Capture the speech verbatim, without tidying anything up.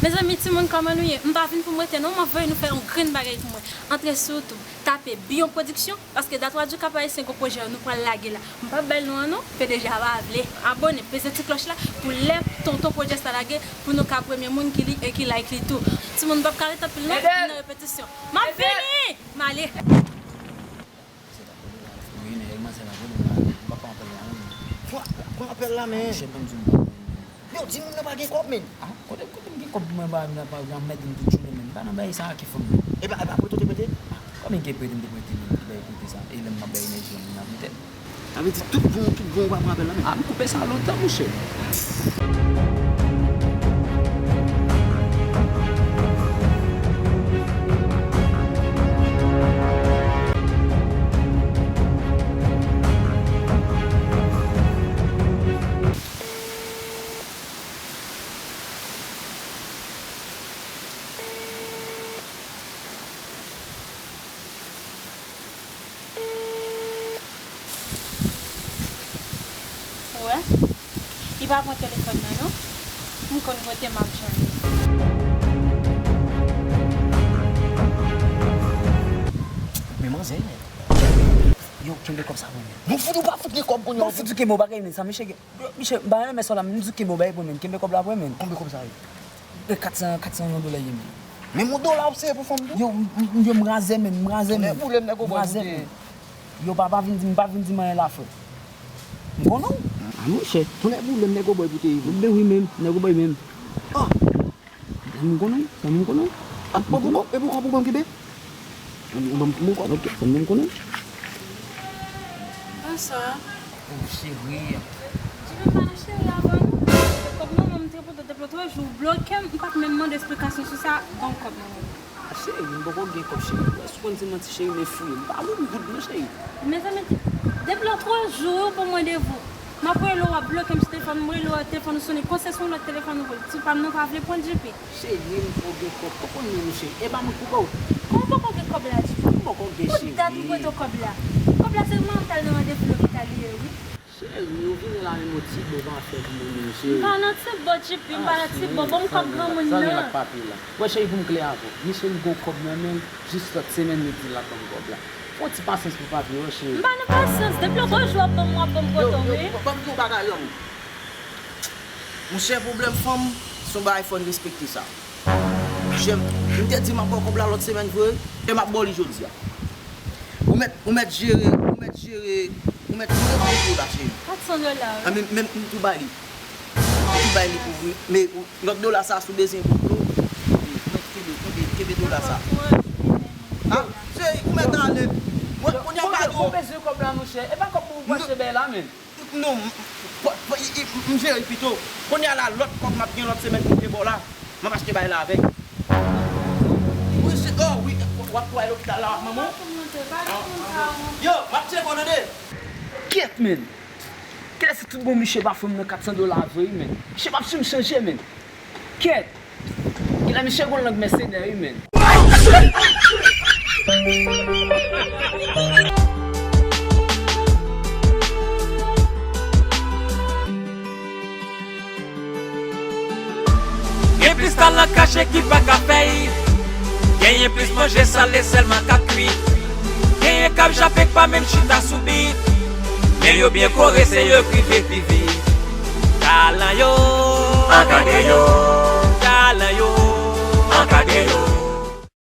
Mezanmi, timoun, kòman nou ye? M pa vin pou m rete non, m ap voye nou fè yon grenn bagay pou mwen. Antre sou YouTube, tape Biyon Pwodiksyon, paske dat Radyo Cap Haïtien gwo pwojè yo nou pral lage la. M p ap bay l non an non, P D G a pa vle. Abone, peze ti klòch la pou lè tonton pwojè sa lage, pou nou ka premye moun ki li e ki like li tou. Timoun, m p ap ka rete anpil non, m nan repetisyon. M ap vini! M ale. Wi, men manzè la vre, m pa, m pa pran apèl la, non. Pran, pran apèl la, men. Monchè, ban m di w, m pa pran, men. Yo, di moun nan pa gen kòb, men. Ah, kote, kote m gen kòb pou mwen ba, mwen ba, mwen mèt m tout jounen, men. M pa nan bagay sa a ki fanm, men. E pa, e pa prete w te prete? Ah, kòbyen ki prete m te prete, men, ki bay prete sa? E lè m ap bay enèji an, moun ap prete. Sa vle di tout bon, tout bon, ou pa pran apèl la, men. Ah, m koupe sa lontan, monchè. Ou wè? Li pa pran telefòn nan, non. M konn kote m ap jwenn li. Men manzè, yo, kenbe kòb sa pou mwen. Bon, fout ou pa fout gen kòb kounye a. Bon, fout ou kenbe, w pa gen men sa, mesye gen. Misye, m pa renmen sa la, m di kenbe w bay pou mwen, kenbe kòb la pou mwen. Konbyen kòb sa ye? E kat san, kat san yon dola ye, men. Menm yon dola w sere pou fanm tou? Yo, m, m, yo, m razè, men, m razè, men. Tonnè boule m, nèg ou bò koute. Yo, pa, pa vin di m, pa vin di m anyen la, frè. M konnen w. A, monchè, tonnè boule m, nèg ou bò koute. Ben wi, menm, nèg ou bò menm. Ah! Zanmi m konnen w, zanmi m konnen w. Ah, bon, bon, bon, e poukò pou ban m kenbe? Ou ban m, bon, bon, ok, zanmi m konnen w. Bonswa. Oh, cheri. Ti fi pa nan cheri avan nou. Kòb manman m te pote depi lòt jou, bloke m, m pa t menm mande esplikasyon sou sa, ban m kòb manman m. Ah, cheri, m poko gen kòb, cheri. Èske w konn di manti, cheri, men fouye m. Pa ban m goud non, cheri. Mezanmi, depi lòt jou, ou ban m randevou. M ap rele w, w ap bloke m sou telefòn, m rele w, telefòn ou sonnen, konsèy se yon lòt telefòn ou voye. Ti pa m nan pa vle pran J P. Cheri, m poko gen kòb. Ou konn non, cheri. E pa mwen k pou ba w. Kòman w poko gen kòb la, J P? M poko gen, cheri. Kòb dat m prete w kòb la. Kòb la se manman m t al nan randevou lopital li ye, wi. Cheri, ou vini la menm yon ti bo pa fè pou mwen menm, cheri. M pa nan ti bo, J P, m pa nan ti bo. Ban m kòb granmoun nan. Wè cheri, pou m klè avè w, Michel gen yon kòb nan men l, jis lòt semèn li di l ap ban m kòb la. Fè yon ti pasyans pou papi, wè cheri. M pa nan pasyans, depi lòt jou w ap ban m, w ap ban m kote w, wi. Yo, yo, ban m di w yon bagay, zanmi. Monchè, pwoblèm fanm, se yon bagay fò n respekte sa. Monchè, m te di m ap ba w kòb la lòt semèn vre, e m ap ba w li jodi a. Ou mèt, ou mèt jere, ou mèt jere, ou mèt jere pou ou la, cheri. Kat san dola, wi. A, men, men m tou bay li. M tou bay li pou vre. Men, ou, lòt dola sa, si w bezwen pou dlo, ou mèt kenbe, kenbe, kenbe dola sa. A, cheri, ou mèt ale. Mwen, kounye a m pa dlo. Ou bezwen kòb la, monchè. E pa kòb pou ou achte bèy la, menm. Non, m, m, m, m, m jere l pito. Kounye a la, lòt kòb m ap gen lòt semèn pou m te ba w la, m ap achte bay la avèk. Wi, se, oh, wi, w ap pou al lopital la, w ap manman w? Yo, m ap tcheke w, tande. Kèt, menm. Kèt, se tout bon, misye pa fè m nan kat san dola vre, menm. Misye p ap janm chanje, menm. Kèt. Genlè misye gon lang mèsenè wi, menn. Gen plis talan kache ki pa ka fèy. Genyen plis manje sale sèlman k ap kui. Genyen k ap jape k pa menm chita sou bit. Men yo byen kore, se yo k rive pi vit. Talan yo, an gade yo. Talan yo, an gade yo.